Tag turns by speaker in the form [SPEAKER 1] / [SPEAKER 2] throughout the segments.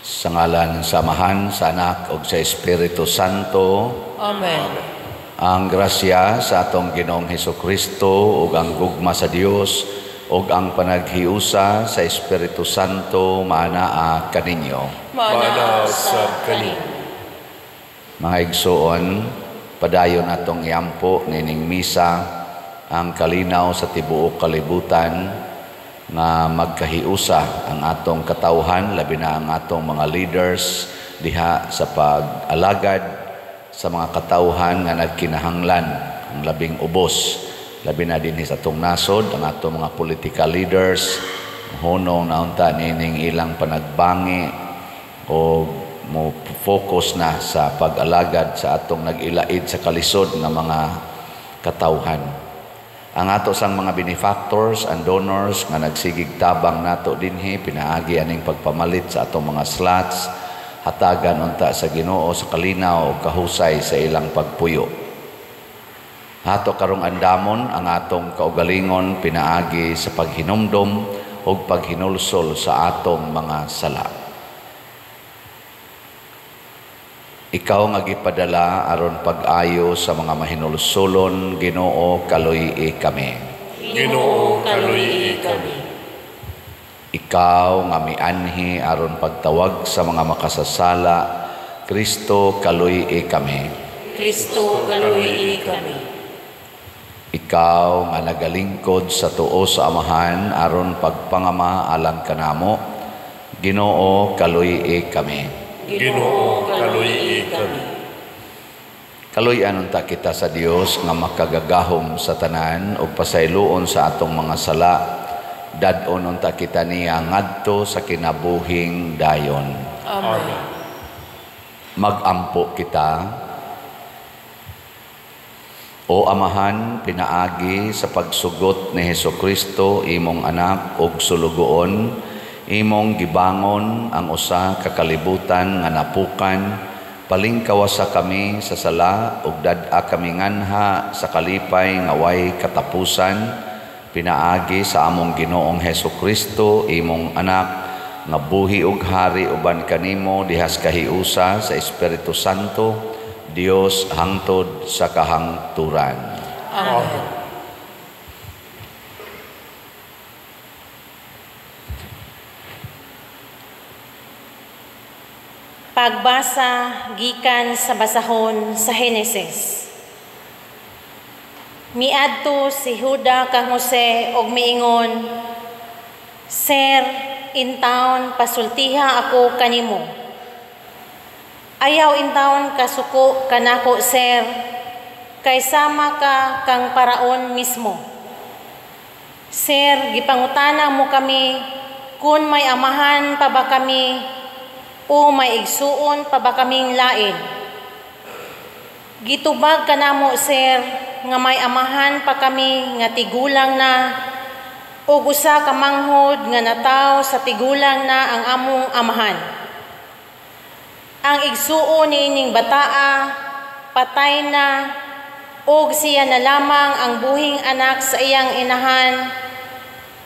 [SPEAKER 1] Sa ngalan sa Amahan, sa Anak ug sa Espiritu Santo.
[SPEAKER 2] Amen.
[SPEAKER 1] Ang grasya sa atong Ginoong Hesukristo ug ang gugma sa Dios ug ang panaghiusa sa Espiritu Santo maanaa kaninyo.
[SPEAKER 2] Maanaa sab kanimo.
[SPEAKER 1] Mga igsoon, padayon atong iampo nining misa ang kalinaw sa tibuok kalibutan nga magkahiusa ang atong katawhan, labi na ang atong mga leaders diha sa pag-alagad sa mga katawhan nga nagkinahanglan ang labing ubos, labi na dinhi sa atong nasod ang atong mga political leaders, hunong na unta nining ilang panagbangi o mo focus na sa pag-alagad sa atong nag-ilaid sa kalisod nga mga katawhan. Ang ato sang mga benefactors and donors nga nagsigig tabang nato dinhi pinaagi aning pagpamalit sa atong mga slots, hatagan unta sa Ginoo sa kalinaw ug kahusay sa ilang pagpuyo. Ato karong andamon ang atong kaugalingon pinaagi sa paghinumdom ug paghinulsol sa atong mga sala. Ikaw nga gipadala aron pag-ayo sa mga mahinulsulon, Ginoo, kaluy-i kami.
[SPEAKER 2] Ginoo, kaluy-i kami.
[SPEAKER 1] Ikaw nga mianhi aron pagtawag sa mga makasasala, Kristo, kaluy-i kami.
[SPEAKER 2] Kristo, kaluy-i kami.
[SPEAKER 1] Ikaw nga nagalingkod sa tuo sa Amahan aron pagpangama alang kanamo, Ginoo, kaluy-i kami.
[SPEAKER 2] Ginoo, kaluy-i kami.
[SPEAKER 1] Kaluy-an unta kita sa Dios nga makagagahom sa tanan ug pasayloon sa atong mga sala. Dad-on unta kita niya ngadto sa kinabuhing dayon.
[SPEAKER 2] Amen.
[SPEAKER 1] Magampo kita. O Amahan, pinaagi sa pagsugot ni Hesukristo imong anak ug sulugoon, imong gibangon ang usa ka kalibutan nga napukan, palingkawasa kami sa sala ug dad-a kami nganha sa kalipay nga way katapusan, pinaagi sa among Ginoong Hesukristo imong anak nga buhi ug hari uban kanimo dihas kahiusa sa Espiritu Santo, Dios hangtod sa kahangturan.
[SPEAKER 2] Amen.
[SPEAKER 3] Pagbasa gikan sa basahon sa Henesis. Miadto si Huda kang Jose og miingon, "Sir, in town pasultiha ako kanimo." "Ayaw in town kasuko kanako, sir, kay sama ka kang paraon mismo. Sir, gipangutana mo kami kun may amahan pa ba kami o may igsuon pa ba kaming lain. Gitubag kanamo, sir, nga may amahan pa kami nga tigulang na ug usa ka manghod nga nataw sa tigulang na ang among amahan. Ang igsuon niining bataa patay na ug siya na lamang ang buhing anak sa iyang inahan.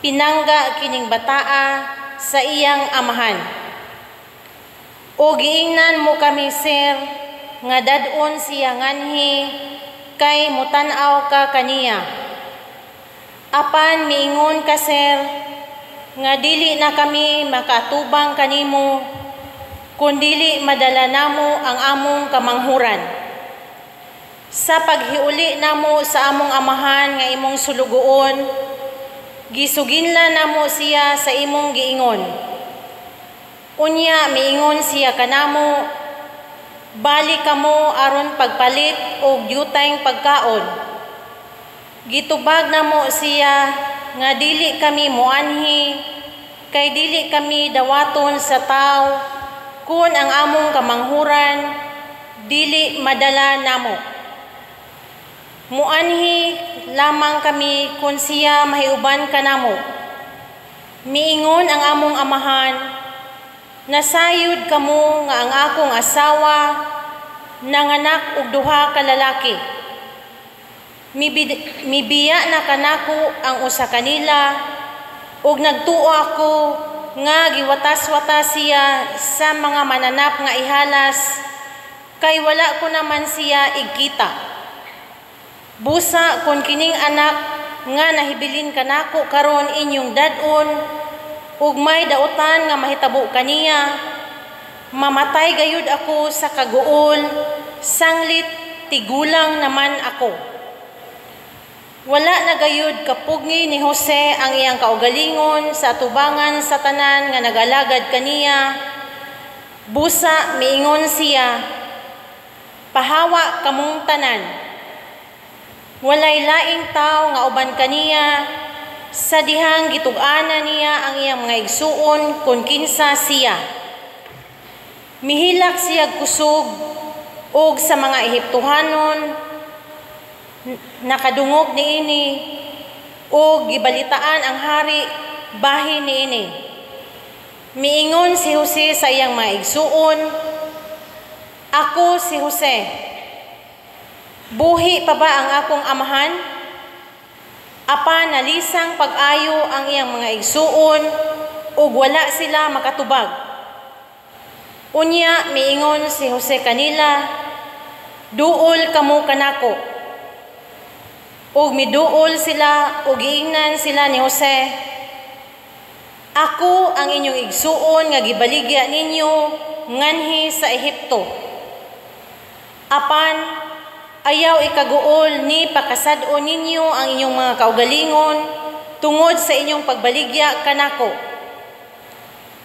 [SPEAKER 3] Pinangga kining bataa sa iyang amahan. O giingnan mo kami, sir, nga dad-on siya nganhi kay mutan-aw ka kaniya. Apan miingon ka, sir, nga dili na kami makaatubang kanimo kun dili madala namo ang among kamanghuran. Sa paghiuli namo sa among amahan nga imong sulugoon, gisuginla namo siya sa imong giingon. Unya miingon siya kanamo, balik kamo aron pagpalit og yutayng pagkaon. Gitubag namo siya nga dili kami moanhi, kay dili kami dawaton sa tawo kun ang among kamanghuran dili madala namo. Muanhi lamang kami kun siya mahiuban kanamo. Miingon ang among amahan, nasayod kamo nga ang akong asawa nanganak og duha ka lalaki. Mibiya na kanako ang usa kanila ug nagtuo ako nga giwatas-watas siya sa mga mananap nga ihalas, kay wala ko naman siya igkita. Busa kon kining anak nga nahibilin kanako karon inyong dad-on, ug may dautan nga mahitabo kaniya, mamatay gayud ako sa kaguol, sanglit tigulang naman ako. Wala na gayud kapugni ni Jose ang iyang kaugalingon sa atubangan sa tanan nga nagalagad kaniya. Busa miingon siya, pahawa kamong tanan. Walay laing tawo nga uban kaniya sa dihang gitug-anan niya ang iyang mga igsuon kun kinsa siya. Mihilak siya kusog og sa mga Ehiptohanon nakadungog niini og gibalitaan ang hari bahin niini. Miingon si Jose sa iyang mga igsuon, ako si Jose. Buhi pa ba ang akong amahan? Apan nalisang pag-ayo ang iyang mga igsuon ug wala sila makatubag. Unya miingon si Jose kanila, duol kamo kanako. Ug miduol sila ug giingnan sila ni Jose, ako ang inyong igsuon nga gibaligya ninyo nganhi sa Ehipto. Apan ayaw ikaguol ni pakasad-on ninyo ang inyong mga kaugalingon tungod sa inyong pagbaligya kanako.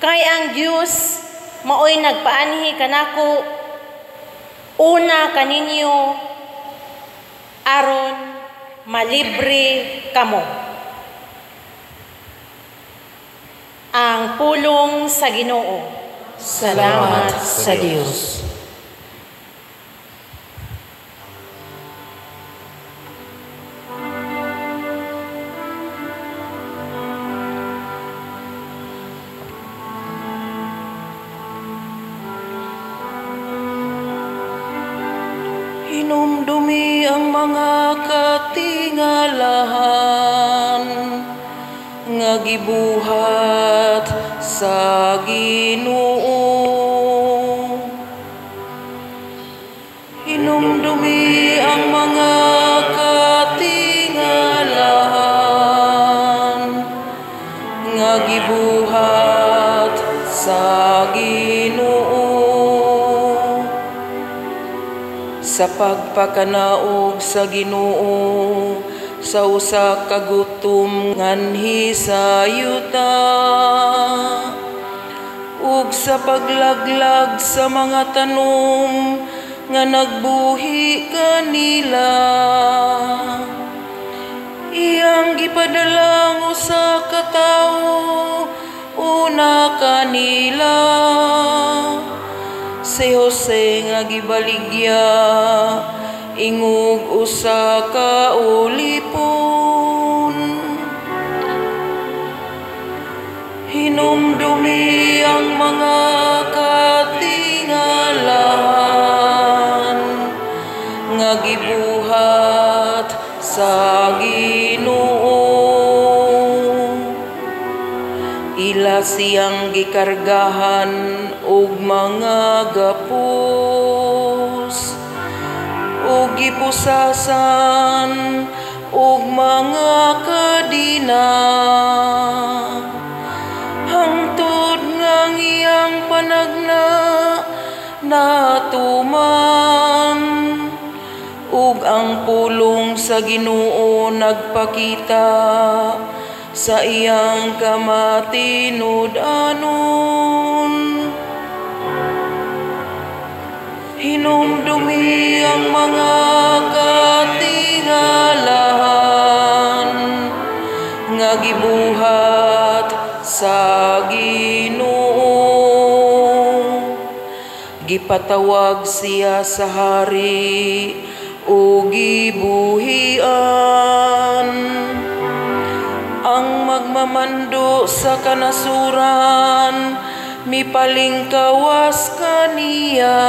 [SPEAKER 3] Kay ang Dios maoy nagpaanhi kanako una kaninyo aron malibre kamo. Ang pulong sa Ginoo.
[SPEAKER 2] Salamat sa Dios.
[SPEAKER 4] Hinumdumi ang mga katingalahan nga gibuhat sa Ginoo. Hinumdumi ang mga katingalahan nga gibuhat sa Ginoo. Sa pagpakanaog sa Ginoo sa usa ka gutom nganhi sa yuta, ug sa paglaglag sa mga tanom nga nagbuhi kanila, iyang gipadala ang usa ka tawo una kanila, si Jose nga gibaligya ingog usa ka ulipon. Hinumdumi ang mga katingalahan nga gibuhat sa Ginoo. Ila siyang gikargahan og mga gapos, ug gipusasan og mga kadina, hangtod nga ang iyang panagna natuman, ug ang pulong sa Ginoo nagpakita sa iyang kamatinud-anon. Hinumdumi ang mga katingalahan nga gibuhat sa Ginoo. Gipatawag siya sa hari ug gibuhian. Ang magmamando sa kanasuran mipalingkawas kaniya.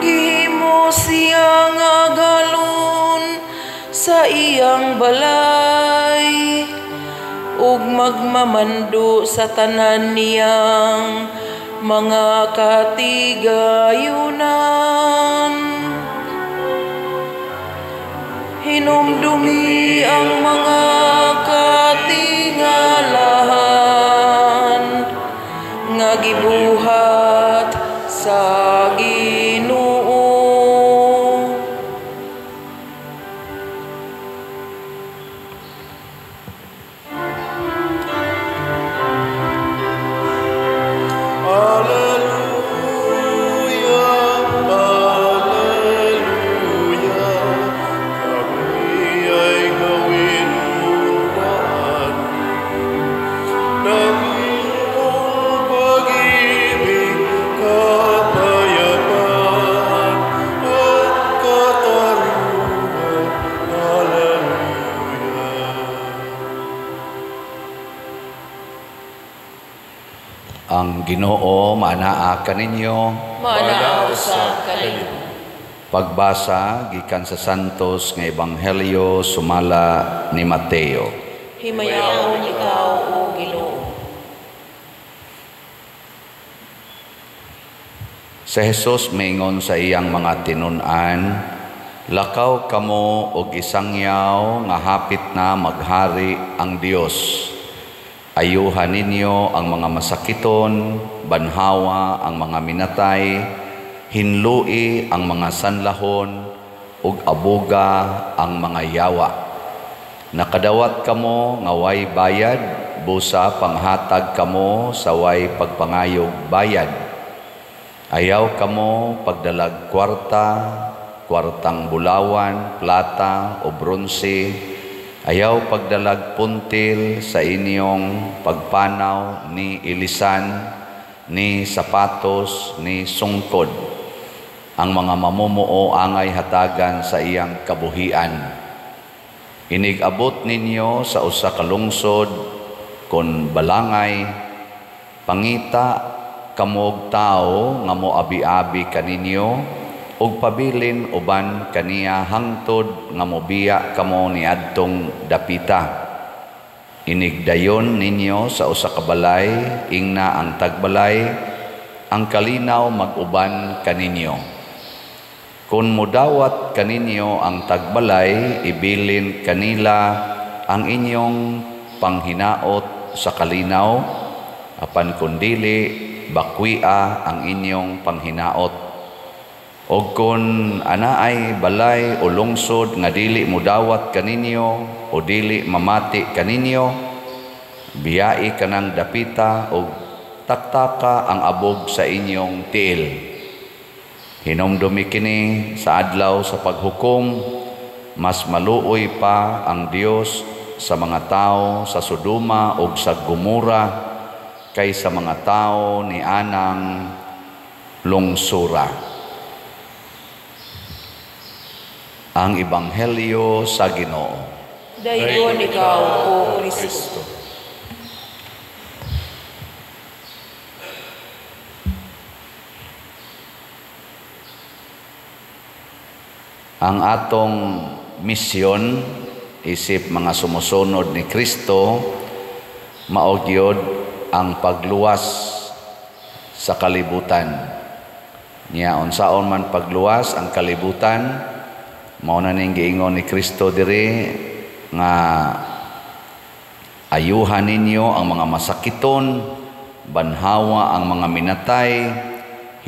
[SPEAKER 4] Gihimo siya nga galon sa iyang balay, ug magmamando sa tanan niyang mga katigayunan. Hinumdumi ang mga katingalahan nga gibuhat sa Ginoo.
[SPEAKER 1] Ang Ginoo maanaa kaninyo,
[SPEAKER 2] maanaa usab kaninyo.
[SPEAKER 1] Pagbasa gikan sa Santos nga Ebanghelyo sumala ni Mateo.
[SPEAKER 2] Himayaon ikaw, o Ginoo.
[SPEAKER 1] Si Jesus mingon sa iyang mga tinun-an, lakaw kamo og isangyaw nga hapit na maghari ang Dios. Ayuhan ninyo ang mga masakiton, banhawa ang mga minatay, hinlui ang mga sanlahon, ug abuga ang mga yawa. Nakadawat kamo nga way bayad, busa panghatag kamo sa way pagpangayog bayad. Ayaw kamo pagdalag kwarta, kwartang bulawan, plata o bronse. Ayaw pagdalag puntil sa inyong pagpanaw ni ilisan, ni sapatos, ni sungkod. Ang mga mamumuo angay hatagan sa iyang kabuhian. Inig-abot ninyo sa usa ka lungsod kon balangay, pangita kamog tawo nga moabi-abi kaninyo ug pabilin uban kaniya hangtod nga mobiya kamo niadtong dapita. Inigdayon ninyo sa usa ka balay, ingna ang tagbalay, ang kalinaw mag-uban kaninyo. Kun modawat kaninyo ang tagbalay, ibilin kanila ang inyong panghinaot sa kalinaw, apan kun dili, bakwia ang inyong panghinaot. Og kun anaay balay o lungsod nga dili modawat kaninyo o dili mamati kaninyo, biyai kanang dapita og taktaka ang abog sa inyong tiil. Hinumdumi kini sa adlaw sa paghukom, mas maluoy pa ang Dios sa mga tao sa Sodoma ug sa Gomora kaysa mga tao ni anang lungsura. Ang Ebanghelyo sa Ginoo.
[SPEAKER 2] Dayon ikaw, O Kristo.
[SPEAKER 1] Ang atong misyon isip mga sumusunod ni Kristo mao gyud ang pagluwas sa kalibutan. Nya unsaon man pagluwas ang kalibutan, mao na ning giingon ni Kristo diri nga ayuhan ninyo ang mga masakiton, banhawa ang mga minatay,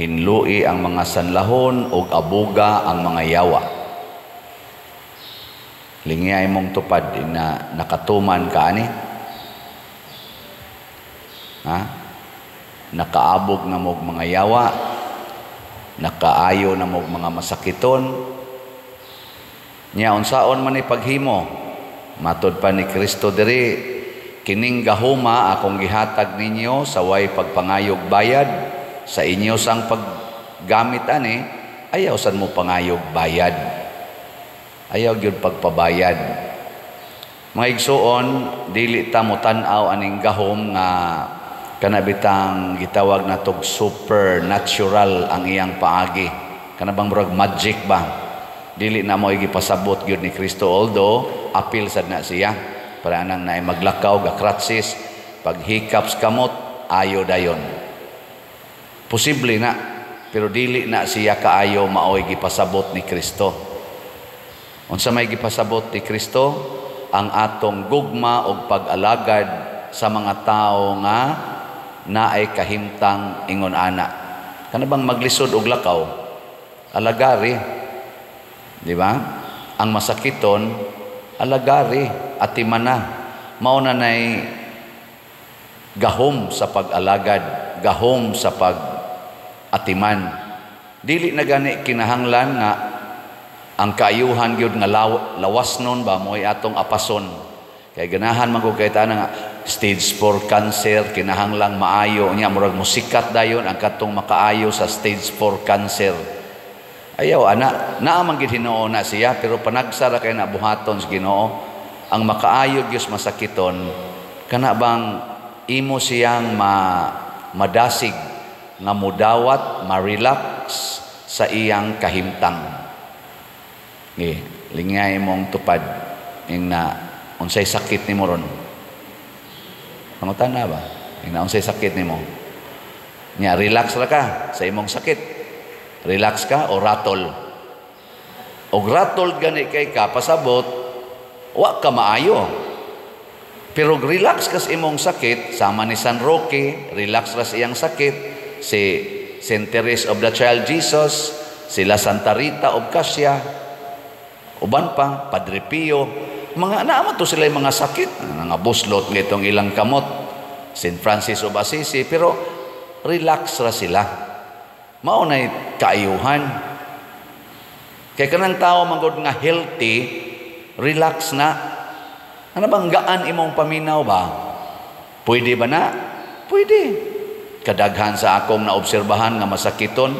[SPEAKER 1] hinlui ang mga sanlahon ug abuga ang mga yawa. Lingiyay mong tupad na nakatuman ka ani. Ha? Nakaabog na mog mga yawa, nakaayo na mog mga masakiton. Nya unsaon man ni paghimo, matod pa ni Kristo diri, kining gahuma akong gihatag ninyo sa way pagpangayog bayad sa inyo sang paggamit ani, ayaw sad mo pangayog bayad. Ayaw gyud pagpabayad. Mga igsuon, dili ta mo tan-aw aning gahom nga kana bitang gitawag natog supernatural ang iyang paagi. Kana bang murag magic ba? Dili na mo gipasabot gyud ni Kristo, although apil sad na siya. Para anang naay maglakaw ga crutches, paghikap sa kamot ayo dayon. Posible na, pero dili na siya kaayo maoy gipasabot ni Kristo. Unsa may gipasabot ni Kristo? Ang atong gugma og pag-alagad sa mga tawo nga naay kahimtang ingon ana. Kana bang maglisod og lakaw? Alagari. Di ba? Ang masakiton, alagari, atimana. Mao na nay gahom sa pag-alagad, gahom sa pag-atiman. Dili na gani kinahanglan nga ang kaayuhan gyud nga lawas nun ba mo'y atong apason. Kay ganahan man ko kay tanan nga stage 4 cancer kinahanglang maayo nya, murag musikat dayon ang katong makaayo sa stage 4 cancer. Ayaw ana, naa man gid hinuon na siya, pero panagsara kay na buhaton sa Ginoo. Ang makaayo gyud masakiton kana bang imo siyang madasig nga mudawat, ma-relax sa iyang kahimtang. Ngi, lingay mong tupad ing na unsay sakit nimo ron. Pangutan na ba? Ing na unsay sakit nimo. Nya relax ra ka sa imong sakit. Relax ka o ratol. Og ratol gani kay ka pasabot wa ka maayo. Pero relax ka sa imong sakit, sama ni San Roque, relax ra sa iyang sakit, si Saint Therese of the Child Jesus, sila Santa Rita of Cassia, uban pa, Padre Pio, mga naman to sila yung mga sakit, nga buslot ngitong ilang kamot, Saint Francis of Assisi, pero relax ra sila. Mao na'y kaayuhan. Kay kanang tao manggod nga healthy, relax na. Ano bang gaan imong paminaw ba? Pwede ba na? Pwede. Kadaghan sa akong naobserbahan nga masakiton,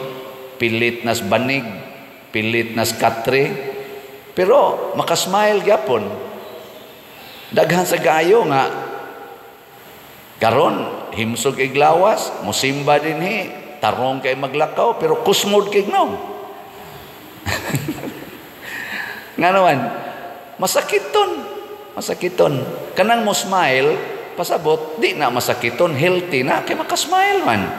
[SPEAKER 1] pilit nas banig, pilit nas katre, pero makasmile gyapon. Daghan sa gaayo nga karon himsog iglawas, musimba dinhi, tarong kay maglakaw, pero kusmod kay gnaw. Nga naman, masakiton. Masakiton. Kanang mo smile, pasabot, di na masakiton, healthy na, kay makasmile man.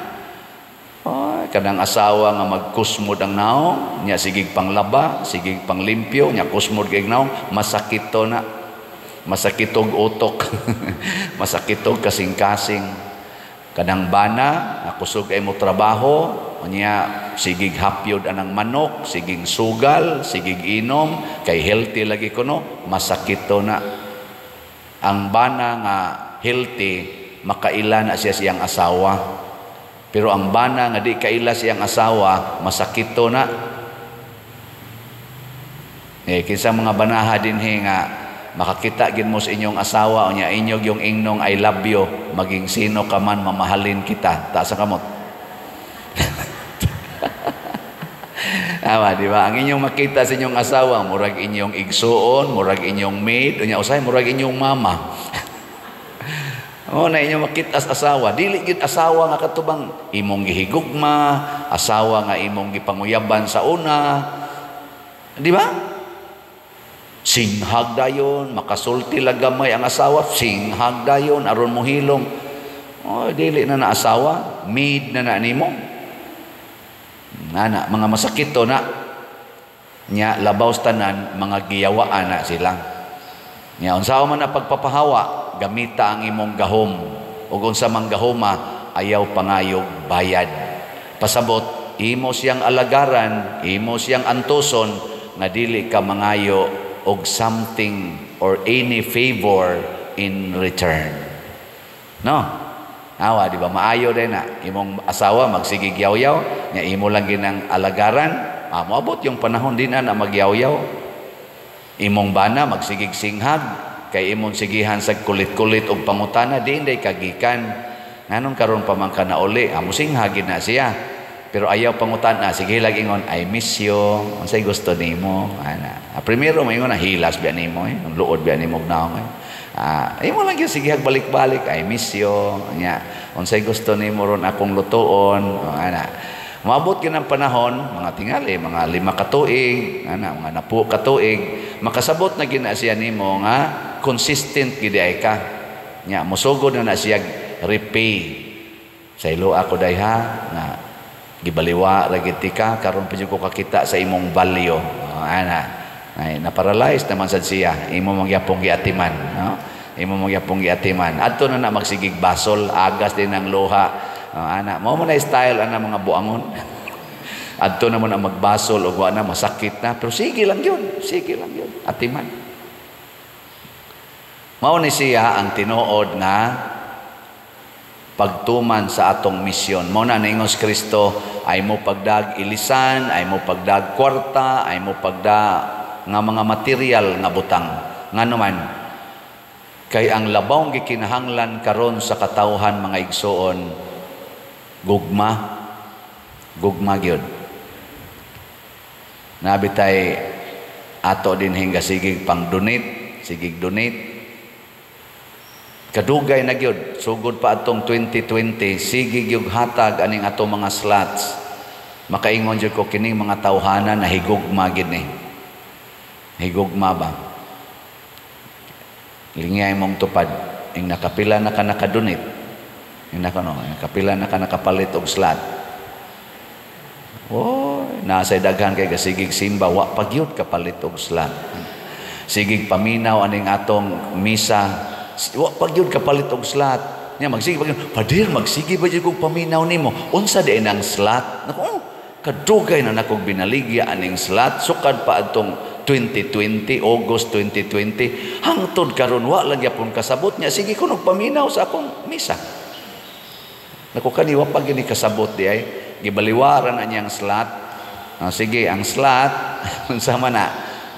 [SPEAKER 1] Ay, kanang asawa nga magkusmod ang naong, nya sigig panglaba, sigig panglimpyo, nya kusmod kay naong, masakito na. Masakitog utok. Masakitog kasing-kasing. Kanang bana, nakusog ay mo trabaho, nya sigig hapyod anang manok, sigig sugal, sigig inom, kay healthy lagi kuno, masakito na. Ang bana nga healthy, makaila na siya siyang asawa. Pero ang bana nga di kaila siyang asawa, masakito na. Kinsa mga banaha dinhi nga makakita gid mo sa inyong asawa unya inyog yung ingnong I love you, maging sino ka man mamahalin kita. Taas ang kamot. Tama, di ba? Ang inyong makita sa inyong asawa, murag inyong igsuon, murag inyong maid, unya usay murag inyong mama. O na inyong makita sa asawa, dili gid asawa nga katubang imong gihigugma, asawa nga imong gipanguyaban sa una. Di ba? Singhag dayon, makasulti lang gamay ang asawa, singhag dayon aron mohilong. O dili na na asawa, maid na na nimo. Nana, mga masakit to na nya labaw sa tanan, mga giyawaan na sila. Nya unsa man ang pagpapahawa, gamita ang imong gahom. Ug unsa man gahoma, ayaw pangayog bayad. Pasabot, imo siyang alagaran, imo siyang antuson nga dili ka mangayo og something or any favor in return. No? Awa, di ba? Maayo din na. Imong asawa magsigig yaw-yaw, nya imo lang ginang alagaran, moabot yung panahon din na magyawyaw. Imong bana magsigig singhag, kay imong sigihan sa kulit-kulit og pangutana, di inday kagikan. Nganong karon pa man ka na uli, amo singhagin na siya. Pero ayaw pangutana, sige lang ingon, I miss you, unsay gusto nimo? Ana. Primero maingon na hilas biya nimo, eh. Luod biya nimo naong. Eh. Imo lang gyud sige balik-balik, I miss you. Nya, unsay gusto nimo ron akong lutuon, ana. Moabot gyud ang panahon, mga tingali, mga 5 ka tuig, ana, mga 10 ka tuig, makasabot na gyud na siya nimo nga Consistent gid ay ka. Nya mosugod na na siya repay. Sa ilo ako day ha nga gibaliwa ra gid ka, karon pa ko kakita sa imong value. Oh, ana. Ay, na-paralyze naman sad siya. Imo mangyapong giatiman, no? Imo mangyapong giatiman. Adto na na magsigig basol, agas din ang luha. Oh, ana, mao mo na style ana mga buangon. Adto na mo na magbasol og wa na masakit na, pero sige lang yun, sige lang yun. Atiman. Mao ni siya ang tinuod nga pagtuman sa atong misyon. Mao na niingon si Kristo, ay mo pagdag ilisan, ay mo pagdag kwarta, ay mo pagda nga mga material nga butang. Ngano man, kay ang labawng gikinahanglan karon sa katawhan, mga igsoon, gugma, gugma gyud. Nabitay ato din hingga sigig pang donate, sigig donate. Kadugay na gyud, sugod pa atong 2020, sige gyud hatag aning ato mga slots. Makaingon jud ko kining mga tawhana na higugma gid ni. Higugma ba? Lingay mong tupad, ing nakapila na ka nakadonate. Ing naka no, nakapila na ka nakapalit og slot. Oh, nasa daghan kay gasigig simba, wa pa gyud kapalit og slot. Sigig paminaw aning atong misa, wa pa gyud kapalit og slot. Nya magsige pa gyud, "Pader, magsige ba gyud kog paminaw nimo? Unsa di nang slot?" Nako, oh, kadugay na nakog binaligya aning slot sukad pa atong 2020, August 2020, hangtod karon wa lang gyapon kasabot niya. Sige ko paminaw sa akong misa. Nako, kani wa pa gyud ni kasabot di ay gibaliwaran na niyang slot. Ah, sige, ang slot unsa man na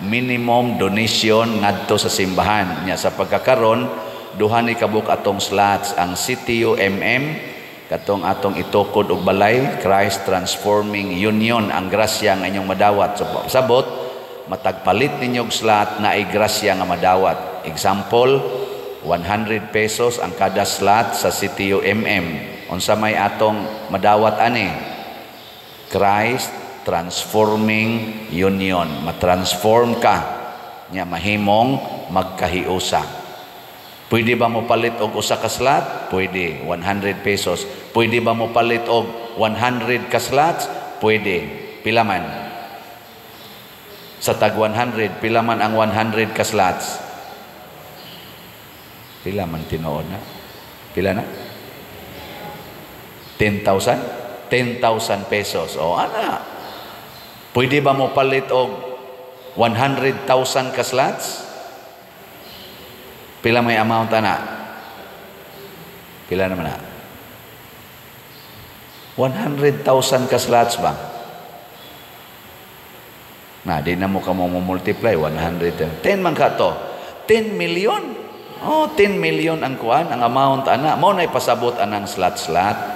[SPEAKER 1] minimum donation ngadto sa simbahan. Nya sa pagkakaron, duha ni kabuk atong slots, ang CTU MM, katong atong itukod og balay, Christ Transforming Union, ang grasya nga inyong madawat. So sabot, matagpalit ninyo og slot na ay grasya nga madawat. Example, 100 pesos ang kada slot sa CTU MM. Unsa may atong madawat ani? Christ Transforming Union. Matransform ka nya mahimong magkahiusa. Pwede ba mo palit og usa ka slot? Pwede, 100 pesos. Pwede ba mo palit og 100 ka slots? Pwede. Pila man? Sa tag 100, pila man ang 100 ka slots? Pila man tinuod na? Pila na? 10,000? 10,000 pesos. O, ana. Pwede ba mo palit og 100,000 ka slots? Pila may amount ana? Pila naman na? 100,000 ka slots ba? Na, di na mo ka mo multiply 100. 10 man ka to. 10 million. Oh, 10 million ang kuan, ang amount ana. Mao na ipasabot anang slot-slot.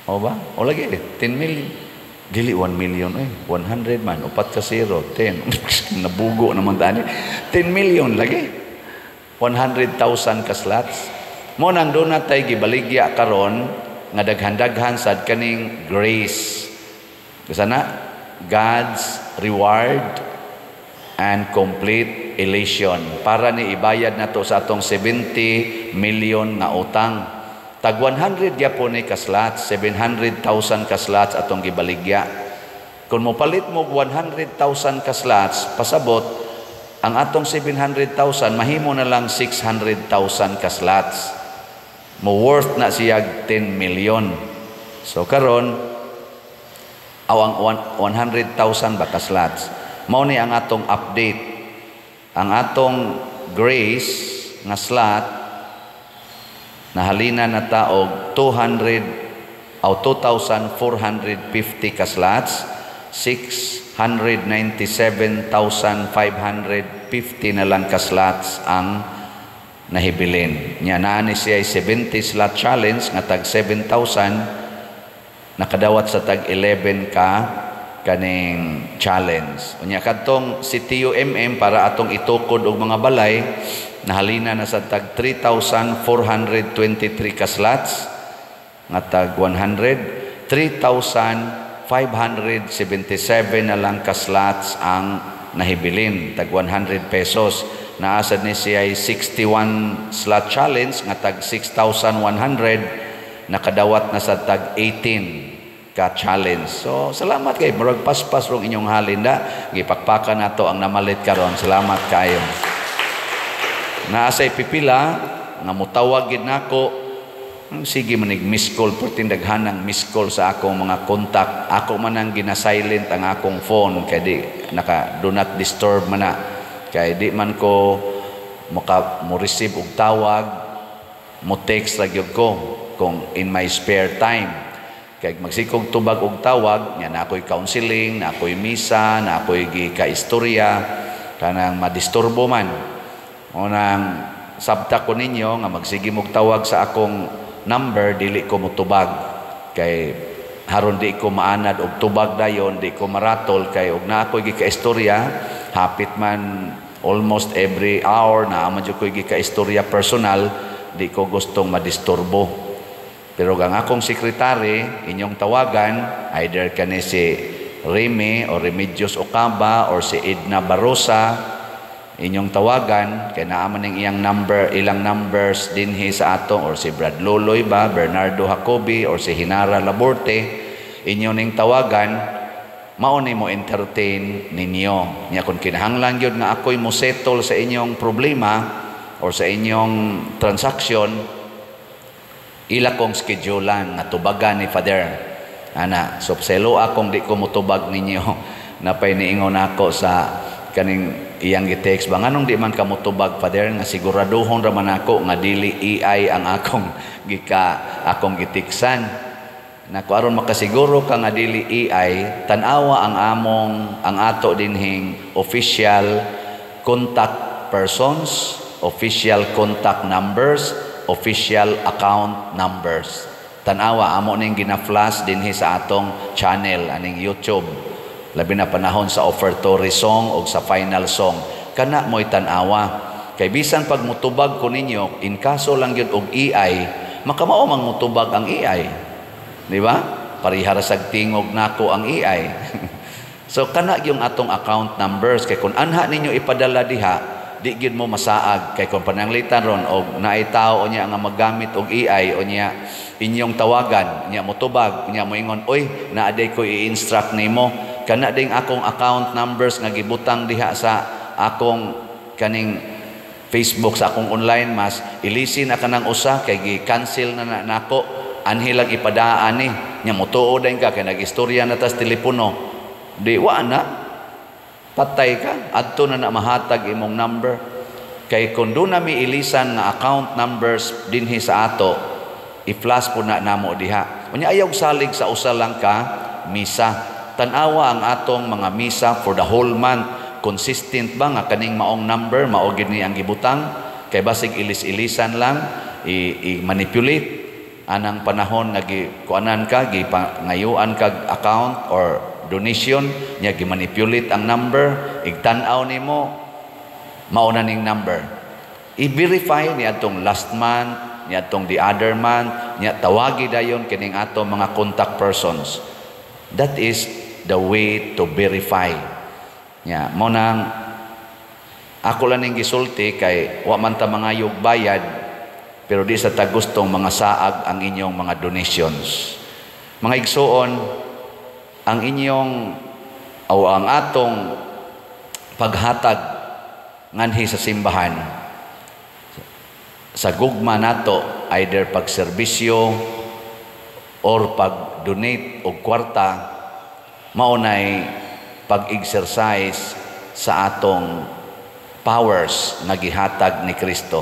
[SPEAKER 1] O ba? O lagi, 10 million. Dili 1 million eh. 100 man, upat ka zero, 10. Nabugo naman tani. 10 million lagi. 100,000 ka slots. Mo nang doon na tay gibaligya karon nga daghan-daghan sad kaning grace. Sana God's reward and complete elation. Para ni ibayad na to sa atong 70 million nga utang. Tag 100 gyapon ni ka slots, 700,000 ka slots atong gibaligya. Kung mopalit mo 100,000 ka slots, pasabot ang atong 700,000 mahimo na lang 600,000 ka slots. Mo worth na siya 10 million. So karon aw ang 100,000 ba ka slots. Mao ni ang atong update. Ang atong grace nga slot nahalina na ta og 200 o 2,450 ka slots, 697,550 na lang ka slots ang nahibilin. Nya naa ni siya 70 slot challenge nga tag 7,000, nakadawat sa tag 11 ka kaning challenge. Unya kadtong si TUMM para atong itukod og mga balay, nahalina na sa tag 3,423 ka slots nga tag 100, 3,577 na lang ka slots ang nahibilin, tag 100 pesos. Naa sad ni siya 61 slot challenge nga tag 6,100, nakadawat na sa tag 18 ka challenge. So salamat kay murag paspas rong inyong halin da. Gipakpakan nato ang namalit karon. Salamat kayo. Naa say pipila nga mutawag gid nako. Sige manig miss call, perting daghanang miss call sa akong mga contact. Ako man ang gina-silent ang akong phone kay di naka do not disturb man na. Kay di man ko maka mo receive og tawag, mo text ra gyud ko kung in my spare time. Kay magsikog tubag og tawag, nya na ako'y counseling, na ako'y misa, na ako'y gika-istorya, kanang madisturbo man. Unang sabta ko ninyo nga magsige mog tawag sa akong number, dili ko motubag kay haron di ko maanad og tubag dayon, di ko maratol kay og naa ko'y gika-istorya, hapit man almost every hour naa man jud ko'y gika-istorya personal, di ko gustong madisturbo. Pero ang akong sekretary, inyong tawagan, either kani si Remy o Remedios Ocaba or si Edna Barosa, inyong tawagan kay naa man ning iyang number, ilang numbers dinhi sa ato, or si Brad Loloy ba, Bernardo Jacobi, or si Hinara Laborte, inyo ning tawagan, mao ni mo entertain ninyo. Nya kung kinahanglan gyud nga ako'y mo settle sa inyong problema or sa inyong transaction, ila kong schedulean nga tubagan ni Father. Ana, so selo akong di ko motubag ninyo. Napay niingon ako sa kaning iyang gi-text ba, nganong di man ka motubag, Father, nga siguraduhon ra man ako nga dili AI ang akong gika akong gitiksan. Nako, aron makasiguro ka nga dili AI, tan-awa ang among ang ato dinhing official contact persons, official contact numbers, official account numbers. Tan-awa, amo ning gina-flash dinhi sa atong channel aning YouTube. Labi na panahon sa offertory song o sa final song. Kana mo'y tan-awa. Kay bisan pag mutubag ko ninyo, in kaso lang yun og AI, makamao mang mutubag ang AI. Di ba? Parihara sag tingog nako ang AI. So kana yung atong account numbers. Kay kung anha ninyo ipadala diha, di gyud mo masaag. Kay kung pananglitan ron og naay tao niya nga magamit og AI o niya inyong tawagan, niya motubag, niya moingon, "Oy, naa day ko i-instruct nimo." Kana ding akong account numbers nga gibutang diha sa akong kaning Facebook, sa akong online mass, ilisin na kanang usa kay gi-cancel na, na nako, anhi lang ipadaan ni. Nya motuo din ka kay nag-istorya na tas telepono, di wa na, patay ka. Adto na na mahatag imong number. Kay kung doon na mi ilisan nga account numbers dinhi sa ato, i-flash po na namo diha. Unya ayaw salig sa usa lang ka misa. Tan-awa ang atong mga misa for the whole month. Consistent ba nga kaning maong number mao gid ni ang gibutang? Kay basig ilis-ilisan lang, i-manipulate anang panahon nga gikuanan ka, gingayuan kag account or donation nya, gimanipulate ang number, igtan-aw nimo mao na ning number. I-verify ni atong last month, ni atong the other month, nya tawagi dayon kining ato mga contact persons. That is the way to verify. Nya mo nang ako lang ning gisulti kay wa man ta mangayog bayad, pero di sa tagustong mga saag ang inyong mga donations. Mga igsuon, ang inyong o ang atong paghatag nganhi sa simbahan sa gugma nato, either pagserbisyo or pag-donate og kwarta, mao nay pag-exercise sa atong powers nga gihatag ni Kristo.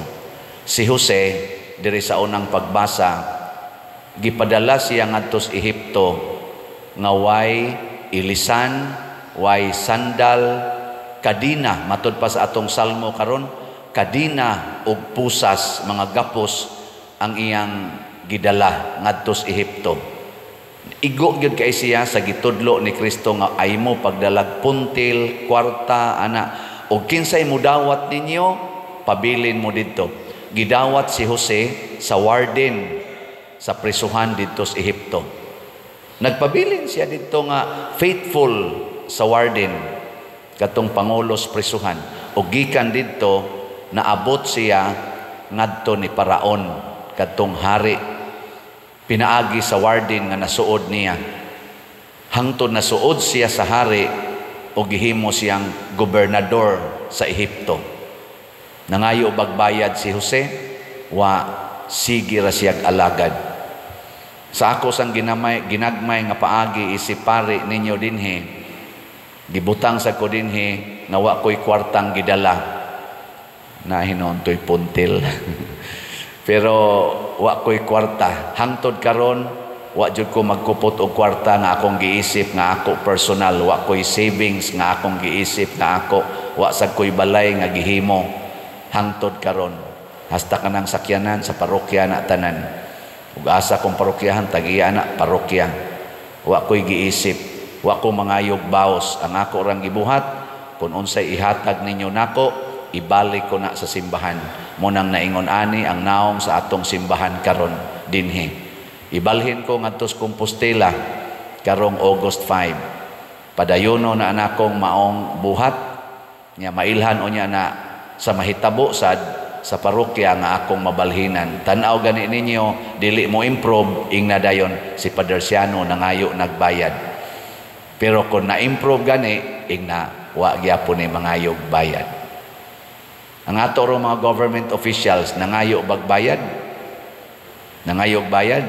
[SPEAKER 1] Si Jose diri sa unang pagbasa, gipadala siya ngadto sa Ehipto nga way ilisan, way sandal, kadina, matud pa sa atong salmo karon, kadina ug pusas, mga gapos ang iyang gidala ngadto sa Ehipto. Igo gyud kay siya sa gitudlo ni Kristo nga ay mo pagdalag puntil, kwarta, ana, og kinsay mudawat ninyo, pabilin mo didto. Gidawat si Jose sa warden sa prisuhan didto sa Ehipto. Nagpabilin siya didto nga faithful sa warden. Katong pangulos prisuhan. O gikan didto naabot siya ngadto ni Paraon, kadtong hari, pinaagi sa warden nga nasuod niya. Hangtod nasuod siya sa hari o gihimo siyang gobernador sa Ehipto. Nangayo bagbayad si Jose? Wa, sige ra siyag alagad. Sa ako sang ginagmay nga paagi isip pari ninyo dinhi, gibutang sa ko dinhi nga wa ko'y kwartang gidala. Na hinon to'y puntil. Pero wa ko'y kwarta. Hangtod karon wa jud ko magkupot og kwarta nga akong giisip nga ako personal. Wa ko'y savings nga akong giisip nga ako. Wa sad ko'y balay nga gihimo. Hangtod karon. Hasta kanang sakyanan sa parokya na tanan. Ug asa kong parokyahan, tag-iya na parokya. Wa ko'y giisip. Wa ko mangayog baos. Ang ako rang gibuhat, kung unsay ihatag ninyo nako, ibalik ko na sa simbahan. Munang naingon ani ang naong sa atong simbahan karon dinhi. Ibalhin ko ngadto sa Compostela karong August 5. Padayono na anakong maong buhat nya mailhan unya na sa mahitabo sad sa parokya nga akong mabalhinan. Tan-aw gani ninyo, dili mo improve, ingna dayon si Padre Siano nangayo nagbayad. Pero kung na-improve gani, ingna wa gyapon ni mangayog bayad. Ang ato ro mga government officials nangayo bagbayad, nangayog bayad,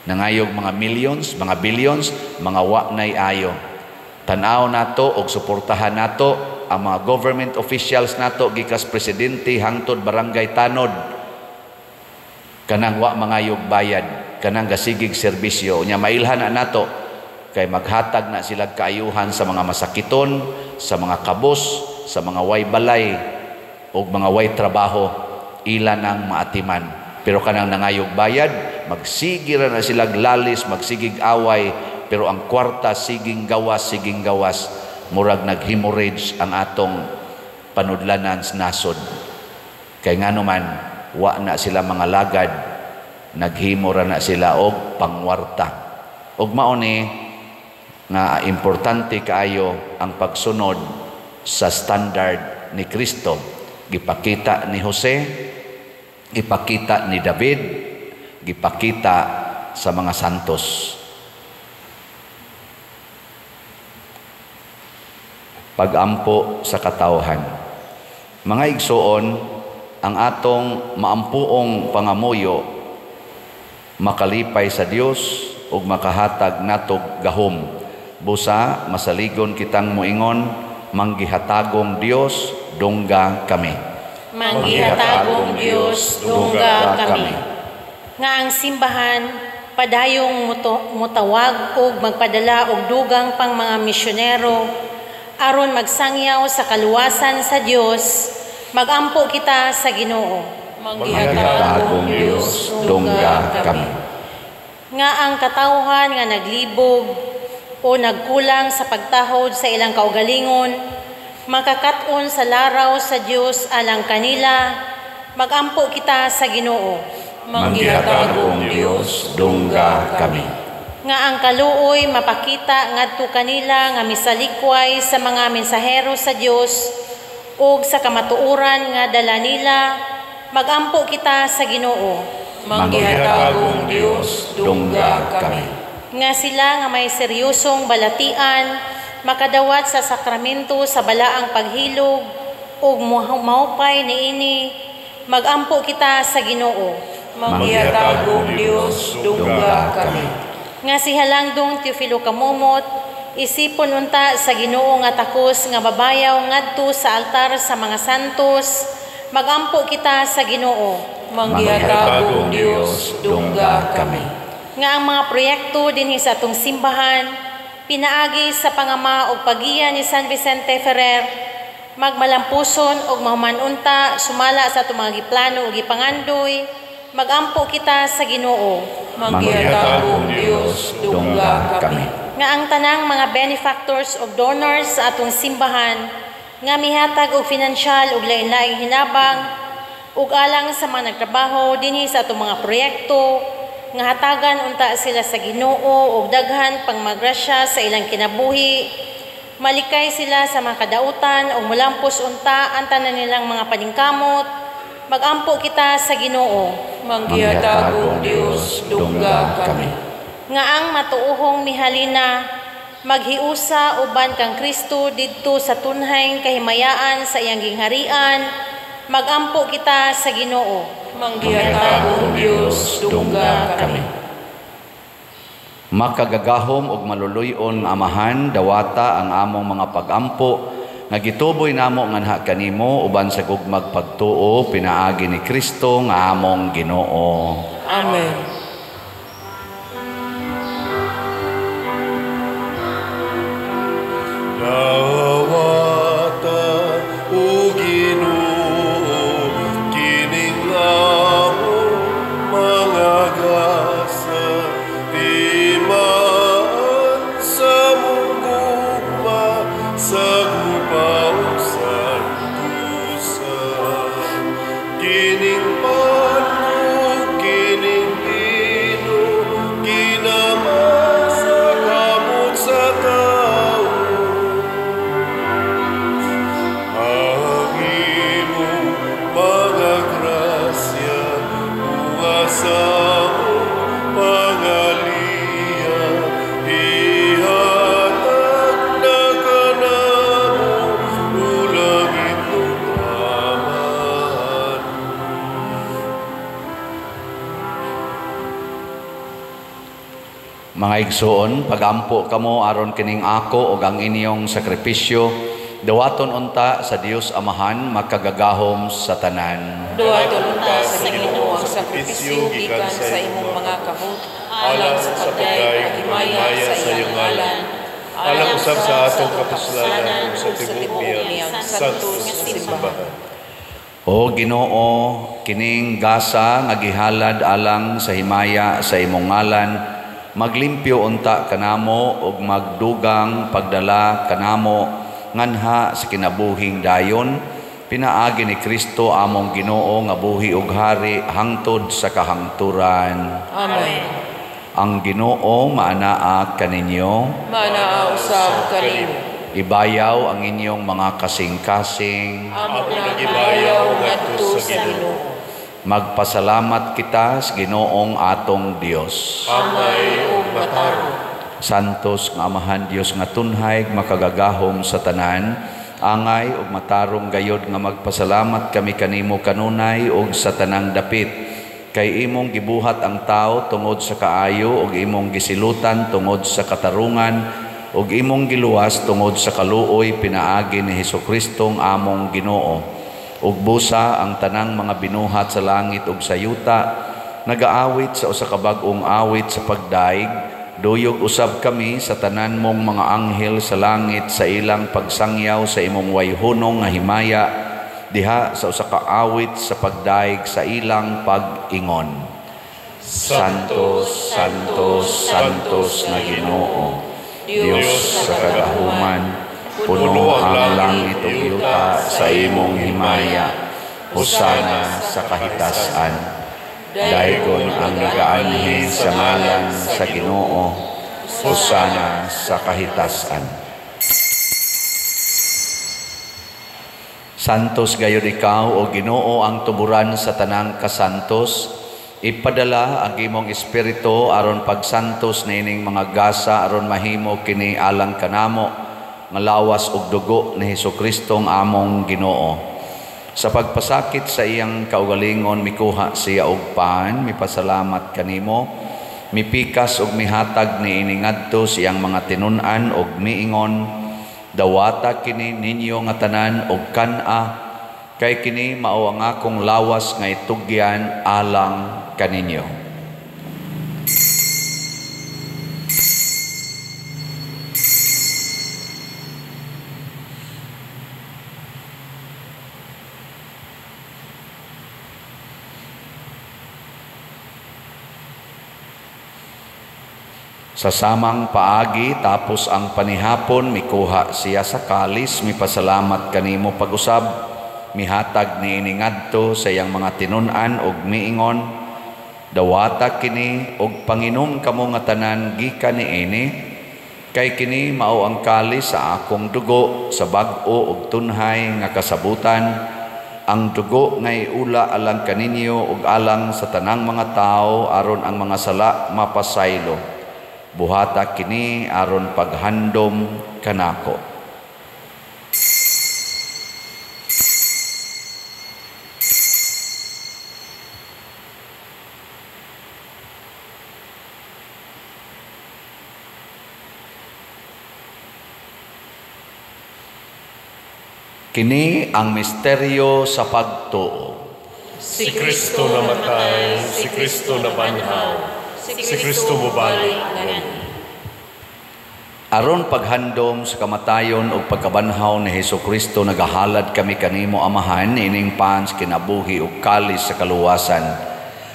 [SPEAKER 1] nangayog mga millions, mga billions, mga wa nay ayo. Tan-aw nato og suportahan nato ang mga government officials nato gikas presidente hangtod barangay tanod, kanang wa mangayog bayad, kanang gasigig serbisyo nya mailhan na nato kay maghatag na sila kaayuhan sa mga masakiton, sa mga kabos, sa mga way balay og mga way trabaho, ila nang maatiman. Pero kanang nangayog bayad, magsigi ra na sila lalis, magsigig away, pero ang kwarta siging gawas, siging gawas, murag nag-hemorrhage ang atong panudlanan sa nasod. Kay ngano man, wa na sila mga lagad, naghimo ra na sila og pangwarta. Og mao ni nga importante kaayo ang pagsunod sa standard ni Kristo. Gipakita ni Jose, gipakita ni David, gipakita sa mga santos. Pagampo sa katawhan. Mga igsoon, ang atong maampuong pangamuyo makalipay sa Dios ug makahatag natog gahom. Busa masaligon kitang moingon, manggihatagong Dios, dungga kami.
[SPEAKER 3] Manggihatagong Dios, dungga kami. Nga ang simbahan padayong mutawag og magpadala og dugang pang mga misyonero aron magsangyaw sa kaluwasan sa Dios, magampo kita sa Ginoo.
[SPEAKER 2] Manggihatagong Dios,
[SPEAKER 1] dungga kami.
[SPEAKER 3] Nga ang katawhan nga naglibog o nagkulang sa pagtahod sa ilang kaugalingon, makakat-on sa laraw sa Dios alang kanila, magampo kita sa Ginoo.
[SPEAKER 2] Manggihatagong Dios,
[SPEAKER 1] dungga kami.
[SPEAKER 3] Nga ang kaluoy mapakita ngadto kanila nga misalikway sa mga mensahero sa Dios ug sa kamatuoran nga dala nila, magampo kita sa Ginoo.
[SPEAKER 2] Manggihatagong Dios,
[SPEAKER 1] dungga kami.
[SPEAKER 3] Nga sila nga may seryosong balatian makadawat sa sakramento sa balaang paghilog ug maupay niini, magampo kita sa Ginoo.
[SPEAKER 2] Manggihatagong Dios, dungga kami.
[SPEAKER 3] Nga si Halangdong Teofilo Camomot, isipon unta sa Ginoo nga takos nga babayaw ngadto sa altar sa mga santos, magampo kita sa Ginoo.
[SPEAKER 2] Manggihatagong Dios, dungga kami.
[SPEAKER 3] Nga ang mga proyekto dinhi sa atong simbahan, pinaagi sa pangama og pagiya ni San Vicente Ferrer, magmalampuson og mahuman-unta sumala sa atong mga giplano ug gipangandoy, magampo kita sa Ginoo.
[SPEAKER 2] Manggihatagong Dios, dungga kami.
[SPEAKER 3] Nga ang tanang mga benefactors og donors sa atong simbahan nga mihatag og finansyal ug lain-laing hinabang ug alang sa mga nagtrabaho dinhi sa atong mga proyekto, nga hatagan unta sila sa Ginoo og daghan pangmagrasya sa ilang kinabuhi, Malikay sila sa mga kadautan ug molampos unta ang tanan nilang mga paningkamot. Magampo kita sa Ginoo.
[SPEAKER 2] Manggihatagong Dios, dungga kami.
[SPEAKER 3] Nga ang matuohong mihalina maghiusa uban kang Kristo didto sa tunheng kahimayaan sa iyang gingharian. Magampo kita sa Ginoo.
[SPEAKER 2] Manggihatagong Dios, dungga kami.
[SPEAKER 1] Makagagahom og maluluy-on nga Amahan, dawata ang among mga pagampo nga gituboy namo nganha kanimo uban sa gugmag pagtuo pinaagi ni Kristo nga among Ginoo.
[SPEAKER 2] Amen.
[SPEAKER 5] Dawata o Ginoo kining among mga gasa, timaan sa mong gugma sa gupa ug santusa. Kining pan ug kining bino kinamasa kamot sa tawo. Ang imong mga grasya buwa sa among pangaliya, ihatag na kanamo o langit ug Amahan.
[SPEAKER 1] Mga igsoon, pagampo kamo aron kining ako ug ang inyong sakripisyo dawaton unta sa Dios Amahan makagagahom sa tanan.
[SPEAKER 2] Dawaton unta sa Ginoo ang sakripisyo gikan sa imong mga kamot, alang sa pagdayeg ug himaya sa iyang ngalan,
[SPEAKER 5] alang usab sa atong kapuslanan ug sa tibuok niyang santos nga simbahan.
[SPEAKER 1] O Ginoo, kining gasa nga gihalad alang sa himaya sa imong ngalan, maglimpyo unta kanamo ug magdugang pagdala kanamo nganha sa kinabuhing dayon, pinaagi ni Kristo among Ginoo nga buhi ug hari hangtod sa kahangturan.
[SPEAKER 2] Amen.
[SPEAKER 1] Ang Ginoo maanaa kaninyo,
[SPEAKER 2] Maanaa usab kanimo.
[SPEAKER 1] Ibayaw ang inyong mga kasing-kasing.
[SPEAKER 2] Amo na gibayaw ngadto sa Ginoo.
[SPEAKER 1] Magpasalamat kita sa Ginoong atong Dios.
[SPEAKER 5] Angay ug matarong.
[SPEAKER 1] Santos nga Amahan Dios nga tunhay makagagahom sa tanan, angay ug matarong gayod nga magpasalamat kami kanimo kanunay ug sa tanang dapit. Kay imong gibuhat ang tao tungod sa kaayo ug imong gisilutan tungod sa katarungan ug imong giluwas tungod sa kaluoy pinaagi ni Hesukristo among Ginoo. Ug busa ang tanang mga binuhat sa langit ug sa yuta nagaawit sa usa ka bag-ong awit sa pagdaig. Duyog usab kami sa tanan mong mga anghel sa langit sa ilang pagsangyaw sa imong wayhunong nga himaya diha sa usa ka awit sa pagdaig sa ilang pag-ingon. Santo, Santo, Santos na Ginoo, Dios sa kagahuman, puno ang langit ug yuta sa imong himaya. Hosana sa kahitasan. Daygon ang nagaanhi sa ngalan sa Ginoo. Hosana sa kahitasan. Santos gayud ikaw o Ginoo ang tuburan sa tanang kasantos. Ipadala ang imong espiritu aron pagsantos niining mga gasa aron mahimo kini alang kanamo nga lawas ug dugo ni Hesukristo among Ginoo. Sa pagpasakit sa iyang kaugalingon mikuha siya og pan, mipasalamat kanimo, mipikas ug mihatag niini ngadto sa iyang mga tinun-an ug miingon, dawata kini ninyo nga tanan og kan-a, kay kini mao ang akong lawas nga itugyan alang kaninyo. Sa samang paagi, tapos ang panihapon, mikuha siya sa kalis, mipasalamat kanimo pag-usab, mihatag niini ngadto sa iyang mga tinun-an ug miingon, dawata kini og panginom kamo nga tanan gikan niini, Kay kini mao ang kalis sa akong dugo sa bag-o ug tunhay nga kasabutan, ang dugo nga iula alang kaninyo ug alang sa tanang mga tawo aron ang mga sala mapasaylo. Buhata kini aron paghandom kanako. Kini ang misteryo sa pagtuo.
[SPEAKER 5] Si Kristo namatay, si Kristo nabanhaw, si Kristo mobalik.
[SPEAKER 1] Aron paghandom sa kamatayon ug pagkabanhaw ni Hesus Kristo, nagahalad kami kanimo Amahan ining pan sa kinabuhi ug kalis sa kaluwasan.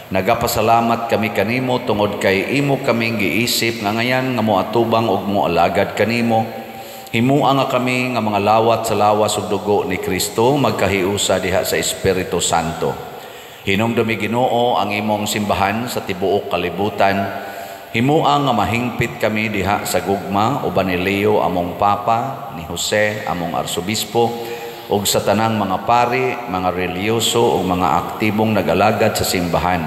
[SPEAKER 1] Nagapasalamat kami kanimo tungod kay imo kaming giisip nga ngayan nga moatubang ug moalagad kanimo. Himua nga kami nga mga lawat sa lawas ug dugo ni Kristo magkahiusa diha sa Espiritu Santo. Hinumdumi Ginoo ang imong simbahan sa tibuok kalibutan. Himua nga mahingpit kami diha sa gugma uban ni Leo among Papa, ni Jose among Arsobispo, ug sa tanang mga pari, mga relihiyoso ug mga aktibong nagalagad sa simbahan.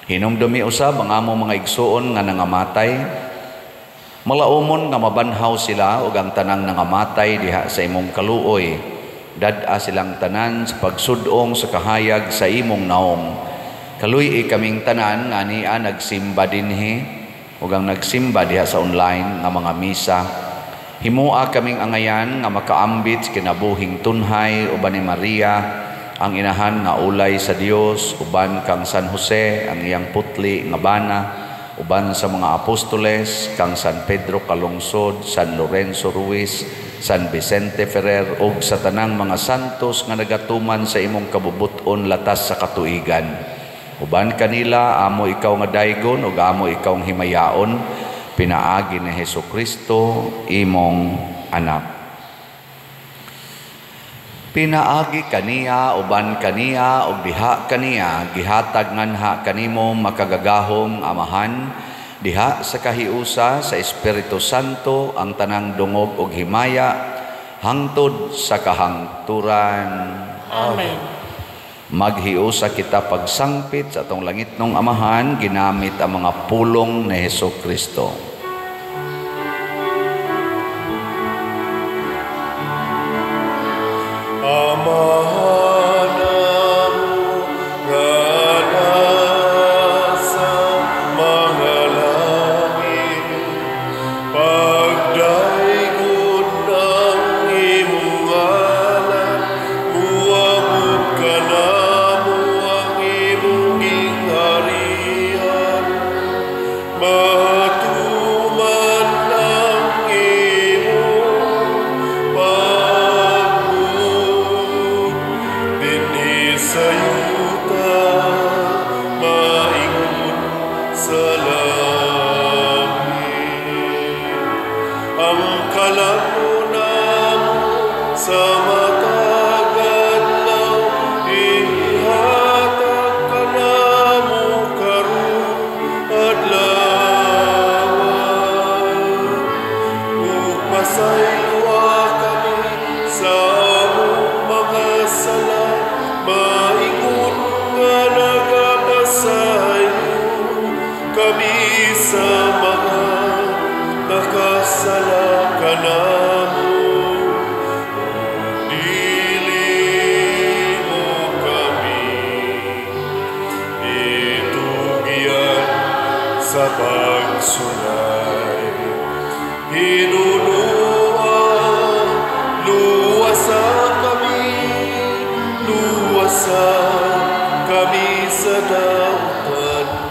[SPEAKER 1] Hinumdumi usab ang among mga igsuon nga nangamatay. Malaumon nga mabanhaw sila ug ang tanang nangamatay diha sa imong kaluoy. Dad-a silang tanan sa pagsudong sa kahayag sa imong naong. Kaluy-i kaming tanan nga ania nagsimba dinhi ug ang nagsimba diha sa online nga mga misa. Himua kaming angayan nga makaambit sa kinabuhing tunhay uban ni Maria ang inahan nga ulay sa Dios, uban kang San Jose ang iyang putli nga bana, uban sa mga apostoles kang San Pedro Calungsod, San Lorenzo Ruiz, San Vicente Ferrer ug sa tanang mga santos nga nagatuman sa imong kabubut-on latas sa katuigan. Uban kanila amo ikaw nga daygon ug amo ikaw himayaon, pinaagi ni Hesus Kristo imong anak. Pinaagi kaniya, uban kaniya, ug diha kaniya, gihatag nganha kanimo makagagahom Amahan, diha sa kahiusa sa Espiritu Santo ang tanang dungog ug himaya hangtod sa kahangturan.
[SPEAKER 2] Amen.
[SPEAKER 1] Maghiusa kita pagsangpit sa atong langitnong Amahan ginamit ang mga pulong ni Hesus Kristo.
[SPEAKER 5] Amahan amo nga nasa mga langit, pagdaygon ang imong ngalan, muabot kanamo ang imong gingharian, matuman ang imong pagbuot dinhi sa yuta, maingon sa langit. Ang kalamon namo sa matag adlaw, ihatag kanamo karong adlaw. Ug pasayloa kami sa among mga sala, maingon nga nagapasaylo kami sa mga nakasala kanamo. Dili mo kami itugyan sa pagsulay. Hinunua, luwasa kami sa dautan.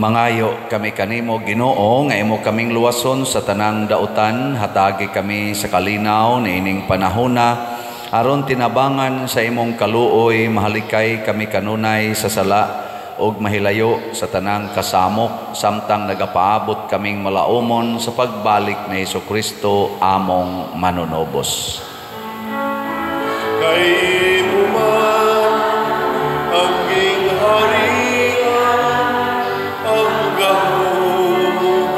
[SPEAKER 1] Mangayo kami kanimo Ginoo nga imo kaming luwason sa tanang dautan, hatagi kami sa kalinaw niining panahona aron tinabangan sa imong kaluoy, mahalikay kami kanunay sa sala ug mahilayo sa tanang kasamok samtang nagapaabot kaming malaumon sa pagbalik ni Hesus Kristo among manunobos.
[SPEAKER 5] Kay imo man ang gingharian, ang gahom ug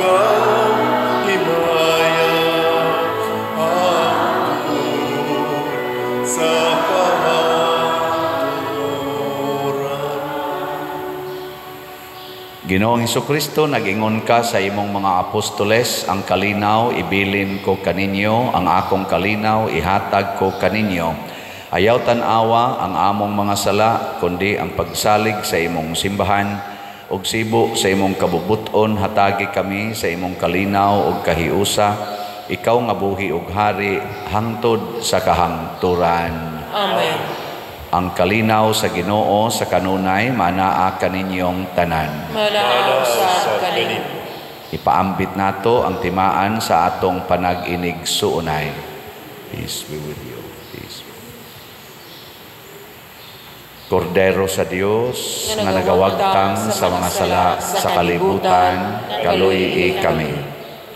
[SPEAKER 1] Ginoong Hesukristo, nag-ingon ka sa imong mga apostoles, ang kalinaw ibilin ko kaninyo, ang akong kalinaw ihatag ko kaninyo. Ayaw tan-awa ang among mga sala, kundi ang pagsalig sa imong simbahan, ug sibo sa imong kabubuton, hatagi kami sa imong kalinaw ug kahiusa, ikaw nga buhi ug hari hangtod sa kahangturan.
[SPEAKER 4] Amen.
[SPEAKER 1] Ang kalinaw sa Ginoo sa kanunay manaa kaninyong tanan.
[SPEAKER 4] Manaa sa kanimo.
[SPEAKER 1] Ipaambit nato ang timaan sa atong panag-inig-suunay. Peace be with you. Peace. Kordero sa Dios nga nagawagtang sa mga sala sa kalibutan, kaluyi kami.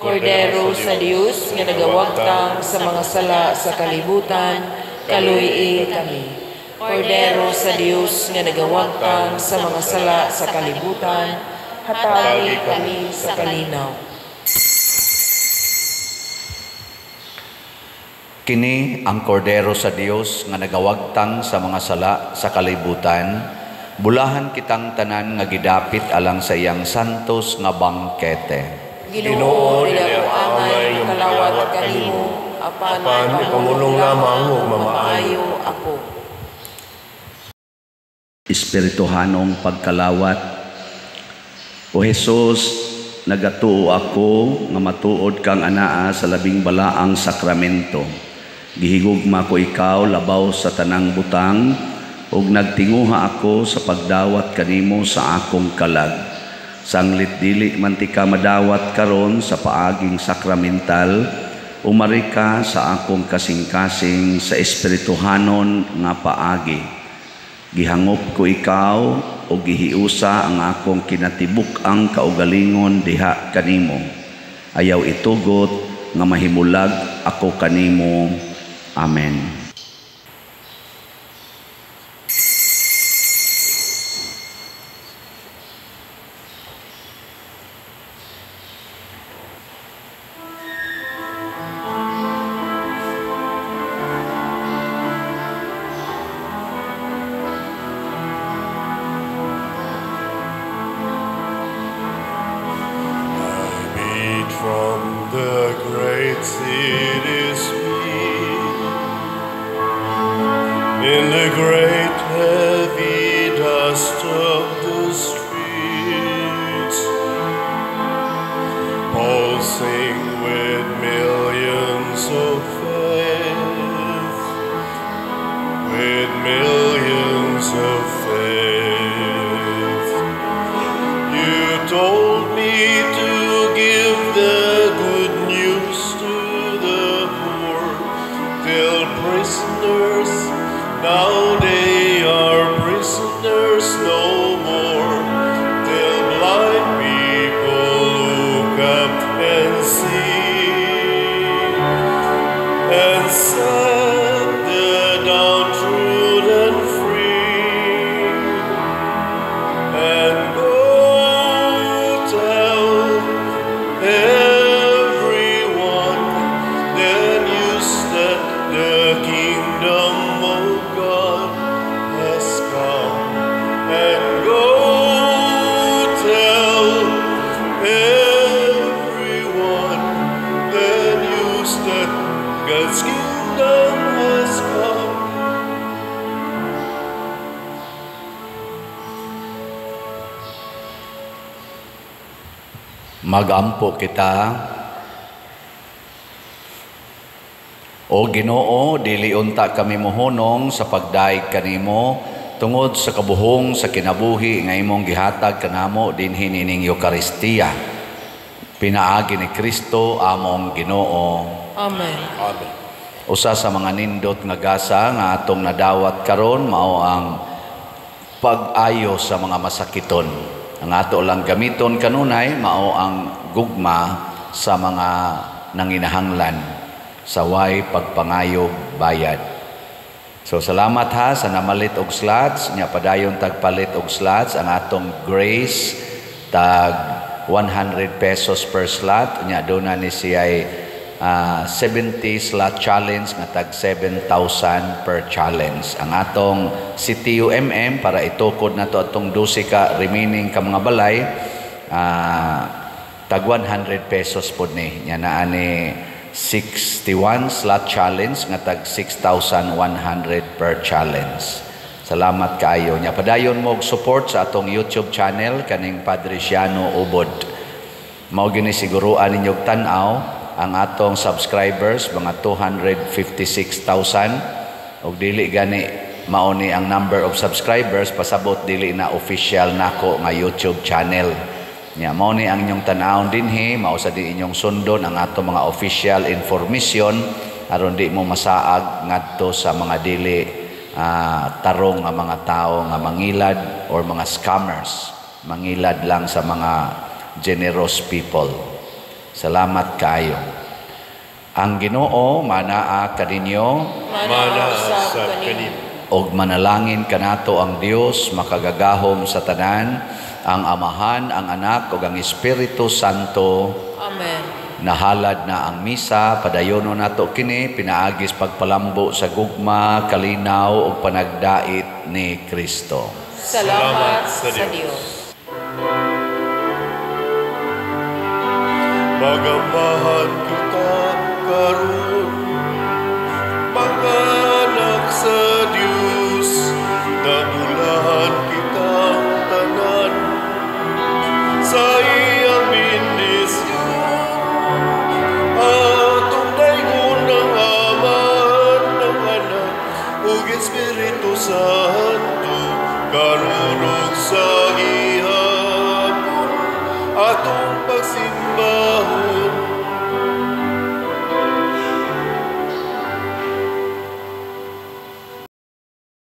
[SPEAKER 4] Kordero sa Dios nga nagawagtang sa mga sala sa kalibutan, kaluyi kami. Kordero sa Dios nga nagawagtang sa mga sala sa kalibutan, hatagi kami sa kalinaw.
[SPEAKER 1] Kini ang Kordero sa Dios nga nagawagtang sa mga sala sa kalibutan, bulahan kitang tanan nga gidapit alang sa iyang santos nga bangkete.
[SPEAKER 4] Ginoo, dili ako angay kalawat kanimo, apan
[SPEAKER 5] ipangulong lamang ug mamaayo
[SPEAKER 4] ako.
[SPEAKER 1] Espirituhanong pagkalawat. O Jesus, nagatuo ako nga matuod kang anaa sa labing balaang sakramento. Gihigugma ko ikaw labaw sa tanang butang, ug nagtinguha ako sa pagdawat kanimo sa akong kalag. Sanglit dili man ti ka madawat karon sa paaging sakramental, umari ka sa akong kasing-kasing sa espirituhanon nga paagi. Gihangop ko ikaw o gihiusa ang akong kinatibuk-ang kaugalingon diha kanimo. Ayaw itugot nga mahimulag ako kanimo. Amen.
[SPEAKER 5] From the great city's beat, in the great heavy dust of the streets, pulsing with millions of faith, with millions of faith. You told me to give the good news to the poor, till prisoners, now they are prisoners no more, till blind people look up and see, and set the downtrodden free, and go tell everyone the news that the kingdom of God has come. And go tell everyone the news that God's kingdom has come.
[SPEAKER 1] Magampo kita. O Ginoo, dili unta kami mohunong sa pagdaig kanimo tungod sa kabuhong sa kinabuhi nga imong gihatag kanamo dinhi nining Eukaristiya. Pinaagi ni Kristo among Ginoo.
[SPEAKER 4] Amen.
[SPEAKER 5] Amen.
[SPEAKER 1] Usa sa mga nindot nga gasa nga atong nadawat karon mao ang pag-ayo sa mga masakiton. Ang ato lang gamiton kanunay mao ang gugma sa mga nanginahanglan sa way pagpangayog bayad. So salamat ha sa namalit og slots, nya padayon tagpalit og slots ang atong grace tag 100 pesos per slot, nya duna ni siya'y 70 slot challenge nga tag 7,000 per challenge. Ang atong CTUMM para itukod na to atong 12 ka remaining ka mga balay Tag 100 pesos pod ni. Nya naa ni 61 slot challenge nga tag 6,100 per challenge. Salamat kaayo. Nya padayon mo og support sa atong YouTube channel kaning Padre Siano Ubod. Mao gini siguruan ninyo og tan-aw ang atong subscribers, mga 256,000, og dili gani mao ni ang number of subscribers, pasabot dili na official nako nga YouTube channel. Nya mao ni ang inyong tan-awon dinhi, mao sa di inyong sundon ang atong mga official information aron di mo masaag ngadto sa mga dili tarong nga mga tao nga mangilad or mga scammers. Mangilad lang sa mga generous people. Salamat kaayo. Ang Ginoo manaa kaninyo.
[SPEAKER 5] Mana sa kanimo.
[SPEAKER 1] Og manalangin kanato ang Dios makagagahom sa tanan, ang Amahan, ang Anak ug ang Espiritu Santo.
[SPEAKER 4] Amen.
[SPEAKER 1] Nahalad na ang misa, padayono nato kini pinaagis pagpalambo sa gugma, kalinaw ug panagdait ni Kristo.
[SPEAKER 4] Salamat sa Dios.
[SPEAKER 5] Magamahan kita karon, mga anak sa Dios, nabulahan kitang tanan sa iyang bendisyon. Atong daygon ng Amahan, ng Anak, ug Espiritu Santo, karon ug sa gihapon, atong